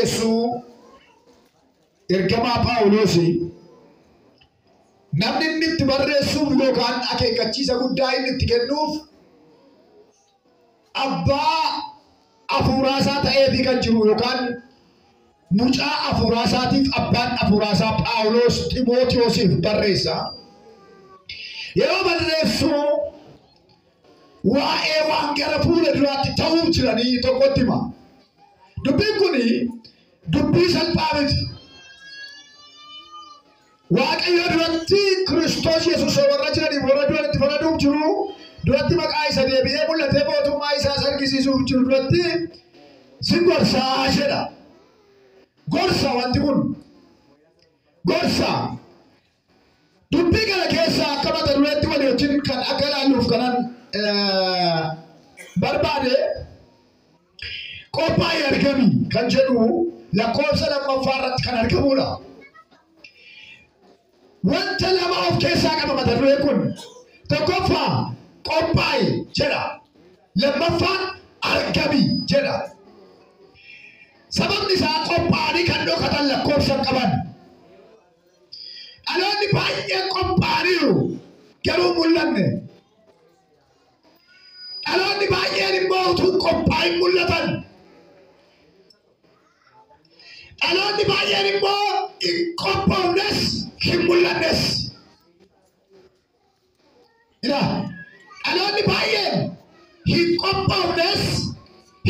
barreessu ergamaa Phaawulos namni inni itti barreessuuf yookaan akeekkachiisa guddaa inni itti kennuuf abbaa hafuuraasaa ta'eefi kan jiru yookaan mucaa hafuuraasaatiif abbaan hafuuraasaa Phaawulos Ximootiyoosiif barreessa. Yeroo barreessu waa'ee waan gara fuula duraatti ta'uuf jiranii tokkotti hima. Dubbiin kun dubbii salphaa miti. Waaqayyo duratti Kiristoos Yesuus warra jiraniif warra du'an itti faraduuf jiru duratti maqaa isa deebi'ee mul'atee mootummaa isaas argisiisuuf jiru duratti si gorsaa jedha. Gorsa wanti kun gorsa. Dubbii kana keessa akka mata dureetti walii wajjin kan akka ilaalluuf kanan barbaade qophaa'ee argami kan jedhu lakkoofsa lammaffaa irratti kan argamudha. Wanta lama of keessaa qaba mata dureen kun. Tokkoffaa qophaa'i jedha. Lammaffaan argami jedha. Sababni isaa qophaa'anii kan dhokatan lakkoofsa qaban. Dhaloonni baay'een qophaa'aniiru garuu mul'anne. Dhaloonni baay'een immoo utuu qophaa'in mul'atan. Dhaloonni baay'een immoo hin qophoofnes hin mul'annes. Ilaa dhaloonni baay'een hin qophoofnes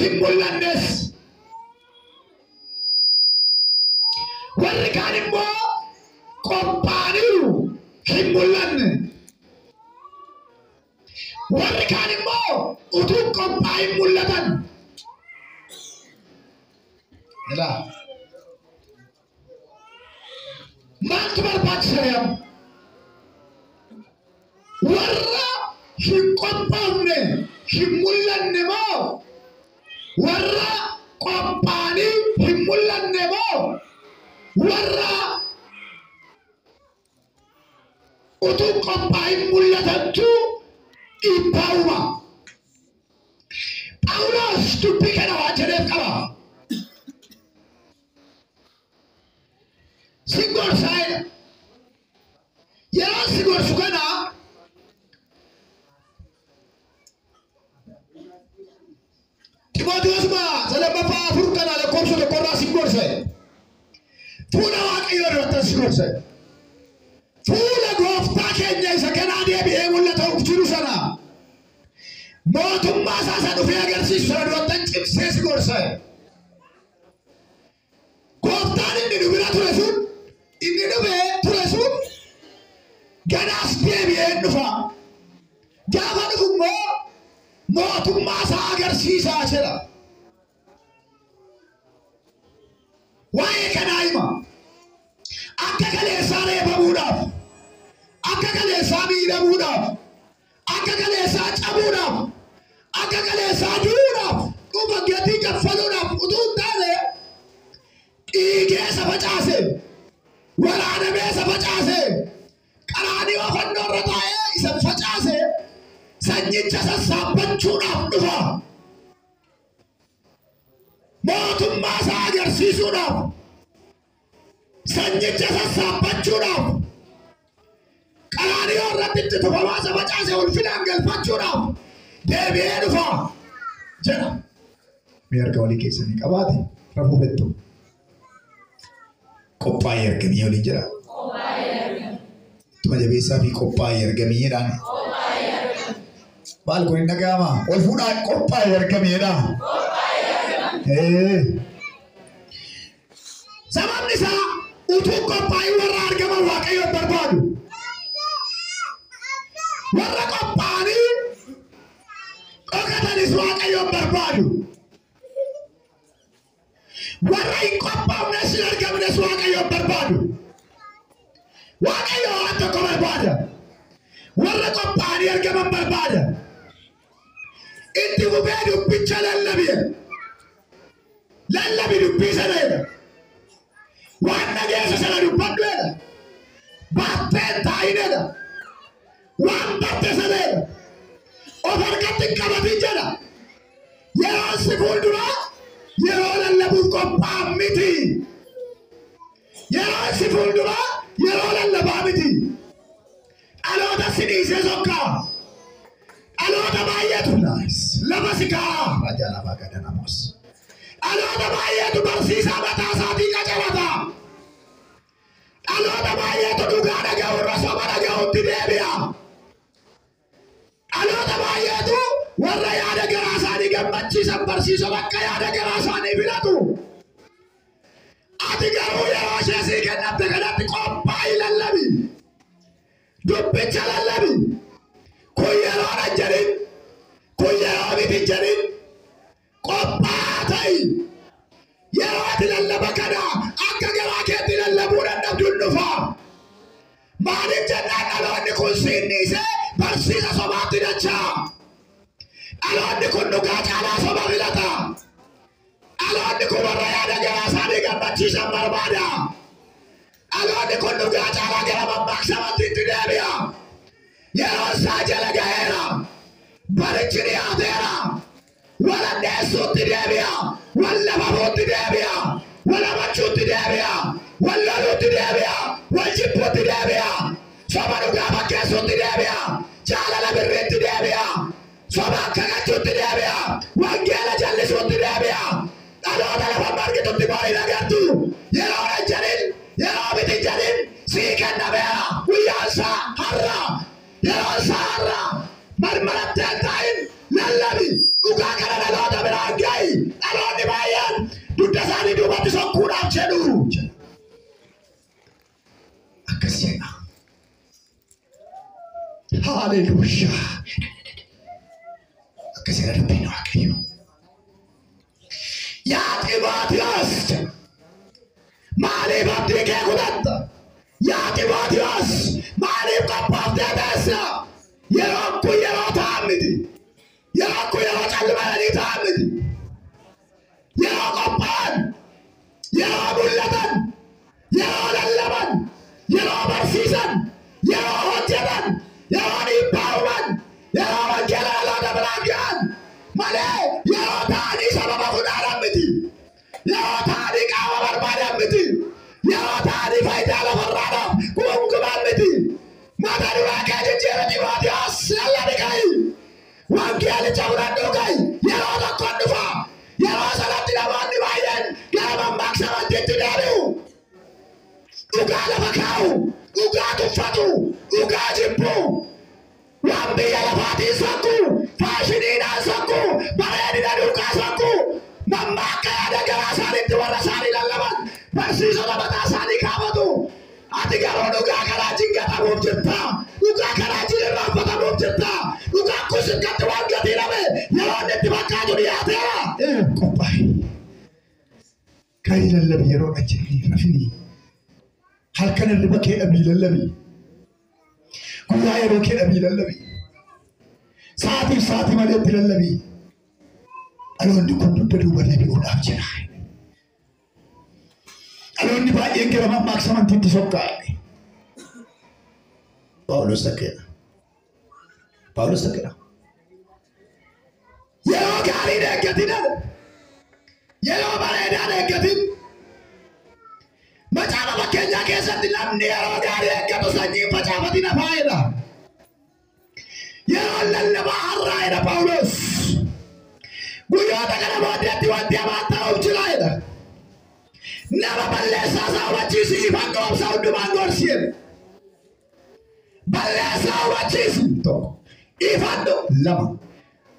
hin mul'annes. Warri kaan immoo qophaa'aniiru hin mul'anne. Warri kaan immoo utuu qophaa'in mul'atan. Ilaa maaltu barbaachisa yaam? Warra hin qophoofne hin mul'anne moo? Warra qophaa'anii hin mul'anne moo? Warra utuu qophaa'in mul'atantu dhiibbaa uuma. Phaawulos dubbii kana waan jedheef qaba. Si gorsaa jedha. Yeroo si gorsu kana Ximootiyoosuma lammaffaa 4 kana lakkoofsa tokkorraa si gorsa. Fuula Waaqayyoo duratti si gorsa. Fuula gooftaa keenya isa kanaa deebi'ee mul'atuuf jiru sana mootummaa isaa isa dhufee agarsiisu sana duratti cimsee si gorsa. Gooftaan inni nu bira ture sun inni dhufee ture sun ganaas deebi'ee dhufa. Gaafa dhufu immoo mootummaa isaa agarsiisaa jedha. Waa'ee kanaa hima. Akka kaleessaa reebamuudhaaf, akka kaleessaa miidhamuudhaaf, akka kaleessaa cabuudhaaf, akka kaleessaa du'uudhaaf, dhuma gatii kaffaluudhaaf utuu hin taane dhiigee isa facaase, waraanamee isa facaase, qaraanioo fannoo irra taa'ee isa facaase, sanyicha sassaabbachuudhaaf dhufa. Mootummaa isaa agarsiisuudhaaf, sanyicha sassaabbachuudhaaf, qaraanioo irratti itti tufamaa isa facaase ulfinaan galfachuudhaaf deebi'ee dhufa jedha. Mee harka walii keessanii qabaate rafuu fettu. Qophaa'ee argamii waliin jedha. Ittuma jabeessaa fi qophaa'ee argamii jedhaan. Maal kun hin dhaga'ama? Ol fuudhaa qophaa'ee argamii jedha. Sababni isaa utuu qophaa'in warra argaman Waaqayyoon barbaadu. Warra qophaa'anii dhokatanis Waaqayyoon barbaadu. Warra hin qophaa'amnes hin argamnes Waaqayyoon barbaadu. Waaqayyo waan tokko barbaada. Warra qophaa'anii argaman barbaada. Itti fufee dubbicha lallabi. Lallabi dubbii sana jedha. Waan dhageesse sana dubbadhu jedha. Baattee hin taa'in jedha. Waan barte sana jedha. Of harkatti hin qabatin jedha. Yeroon si fuulduraa Yeroo lallabuuf qophaa'an miti. Yeroo si fuulduraa yeroo lallabaa miti. Dhaloota si dhiisee sokkaa. Dhaloota baay'eetu lafa si kaa'a. Raja lafa gadanamos. Dhaloota baay'eetu barsiisaa mataa isaatii qacarata. Dhaloota baay'eetu dhugaa dhaga'u irra soba dhaga'utti deebi'a. Dhaloota baay'eetu warra yaada garaa isaanii gammachiisan barsiisota akka yaada garaa isaanii filatu. Ati garuu yeroo ishee sii kennamte kanatti qophaa'i lallabi. Dubbicha lallabi. Kun yeroodha hin jedhin. Kun yeroo miti hin jedhin. Qophaa'aa ta'i. Yeroo ati lallaba kana akka garaa keetti lallabuu dadhabdu hin dhufa. Maaliif jennaan dhaloonni kun siin dhiisee barsiisa sobaatti dachaa. Dhaloonni kun dhugaa caalaa soba filata. Dhaloonni kun warra yaada garaa isaanii gammachiisan barbaada. Dhaloonni kun dhugaa caalaa gara mammaaksa amantiitti deebi'a. Yeroo isaa jala ga'eera. Barichi dhiyaateera. Wal addeessuutti deebi'a. Wal lafafuutti deebi'a. Wal amachuutti deebi'a. Wal loluutti deebi'a. Wal jibbuutti deebi'a. Soba dhugaa fakkeessuutti deebi'a. Jaalala birriitti deebi'a. Soba akka qachuutti deebi'a. Wangeela jallisuutti deebi'a. Dhaloota lafa margitutti baay'ee agartu. Yeroo hin jedhin, yeroo miti hin jedhin, sii kennameera. Guyyaan isaa har'a. Yeroo isaa har'a. Marmarattee hin taa'in lallabi. Dhugaa kana dhaloota biraan ga'i. Dhaloonni baay'een dugda isaanii duubatti sokkuudhaaf jedhu. Akkas jedha. Haleluuyaa. Akkas jedha dubbiin Waaqayyoo. Yaa Ximootiyoos maaliif abdii kee kutatta? Yaa Ximootiyoos maaliif qophooftee teessa? Yeroon kun yeroo ta'an miti. Yeroon kun yeroo callimadanii ta'an miti. Yeroo qophaa'an, yeroo mul'atan, yeroo lallaban, yeroo barsiisan, yeroo hojjetan, yeroo dhiibbaa uuman, yeroo wangeela dhaloota biraan ga'an malee yeroo ta'anii sababa fudhaanan miti. Yeroo ta'anii qaama barbaadan miti. Yeroo ta'anii faayidaa lafarraadhaaf gunguman miti. Mata duraa kee jijjiirra Ximootiyoos lallabi ka'i. Wangeelicha fudhadhuu ka'i. Yeroo tokkoon dhufa. Yeroo sanatti namoonni baay'een gara mammaaksa amantiitti deebi'u. Dhugaa lafa kaa'u. Dhugaa tuffatu. Dhugaa jibbu. Waan biyya lafaatiin sokku. Faashiniidhaan sokku. Bareedina duukaa sokku. Mammaakka yaada garaa isaaniitti warra isaanii lallaban. Barsiisota mataa isaanii kaafatu. Ati garuu dhugaa karaa jingatamuuf jirta. Dhugaa karaa irraanfatamuuf jirta. Dhugaan kun sirkatti waan gatii dhabe yeroo inni itti fakkaatu dhiyaateera. Qophaa'i. Ka'ii lallabi yeroo dhajjanii rafinii. Halkan hirriba kee dhabii lallabi. Guyyaa yeroo kee dhabii lallabi. Sa'aatiif sa'aatii malee itti lallabi. Dhaloonni kun dugda duuba deebi'uudhaaf jira. Dhaloonni baay'een gara mammaaksa amantiitti sokkaa'e. Phaawulos takkeedha. Phaawulos takkeedha. Yeroo gaarii eeggatin yeroo bareedaa eeggatin. Macaafa fakkeenyaa keessatti namni yeroo gaarii eeggatu sanyii facaafatin hafaa'edha. Yeroo lallabaa har'aa'edha Phaawulos. Guyyoota kana booddeetti wanti hamaan ta'uuf jiraa'edha. Nama balleessaa isaa hubachiisi ifaan dhoobsa hundumaan gorsi jedhe. Balleessaa hubachiisi tokko. Ifaan lama.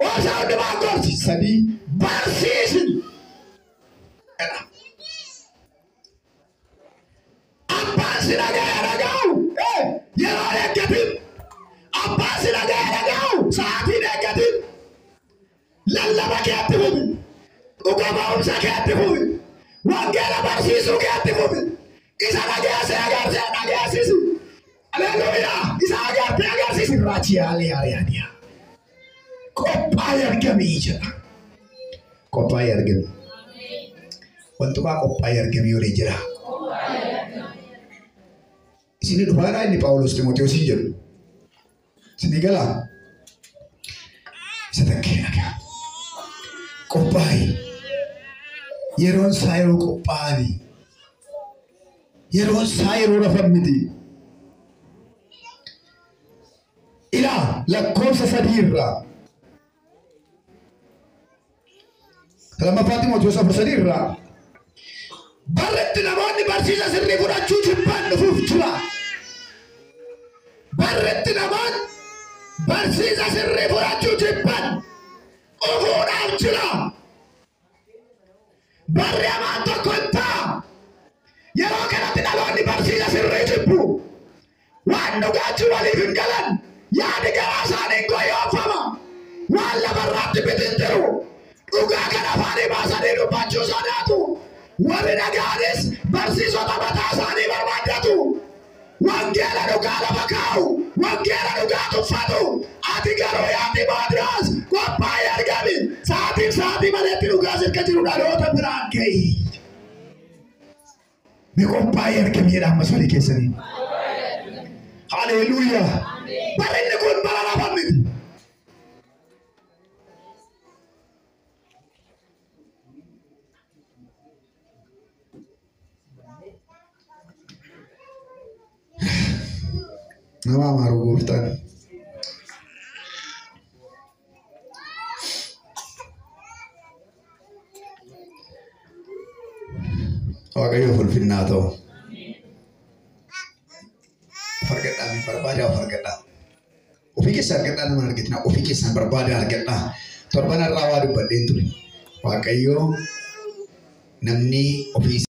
Obsa hundumaan gorsi sadii. Barsiisi. Abbaan si dhaga'e dhaga'u yeroo eeggatin. Abbaan si dhaga'e dhaga'u sa'aatiin eeggatin. Lallaba keetti fufi. Dhuga ba'umsa keetti fufi. Wangeela barsiisuu keetti fufi. Isa dhageesse agarsiise dhageessisi. Haleluuyaa. Isa agartee agarsiisi. Raajii yaaliyaa. Qophaa'ee argamii jedha. Qophaa'ee argamii. Wantumaa qophaa'ee argamii waliin jira. Isinii dhufaadhaa inni Phaawulos Ximootiyoosiin jedhu. Isinii galaa? Isa takkee dhagaa. Qophaa'ee. Yeroon isaa yeroo qophaa'ani. Yeroon isaa yeroo rafan miti. Ilaa lakkoofsa 3 irraa. Lammaffaa Ximootiyoos 4:3 irraa. Barretti namoonni barsiisa sirrii fudhachuu jibbaan dhufuuf jira. Barretti namoonni barsiisa sirrii fudhachuu jibban dhufuudhaaf jira. Barri hamaan tokko hin ta'a. Yeroo kanatti dhaloonni barsiisa sirrii jibbu. Waan dhugaachi waliif hin galan. Yaadi garaa isaanii hin goyoofama. Waan lafarraatti bitintiru. Dhugaa kana afaanii baasanii dubbachuu sodaatu. Warri dhaga'anis barsiisota mataa isaanii barbaaddatu. Wangeela dhugaa lafa kaa'u. Wangeela dhugaa tuffatu. Ati garuu yaa Ximootiyoos qophaa'ii argami. Sa'aatiif sa'aatii maleetti dhugaa sirka jiru dhaloota biraan ga'i. Mee qophaa'ii argami jedha ammas walii keessanii. Haleluuyaa. Barri inni kun bara rafan miti. Nama amaaru gooftaan. Waaqayyoof ulfinnaa ta'u. Of argadhaa mee barbaadaa of argadhaa. Ofii keessan argadhaa nama hin argatinaa. Ofii keessan barbaadaa argadhaa. Torban har'aa waa dubbadheen ture. Waaqayyoo namni ofii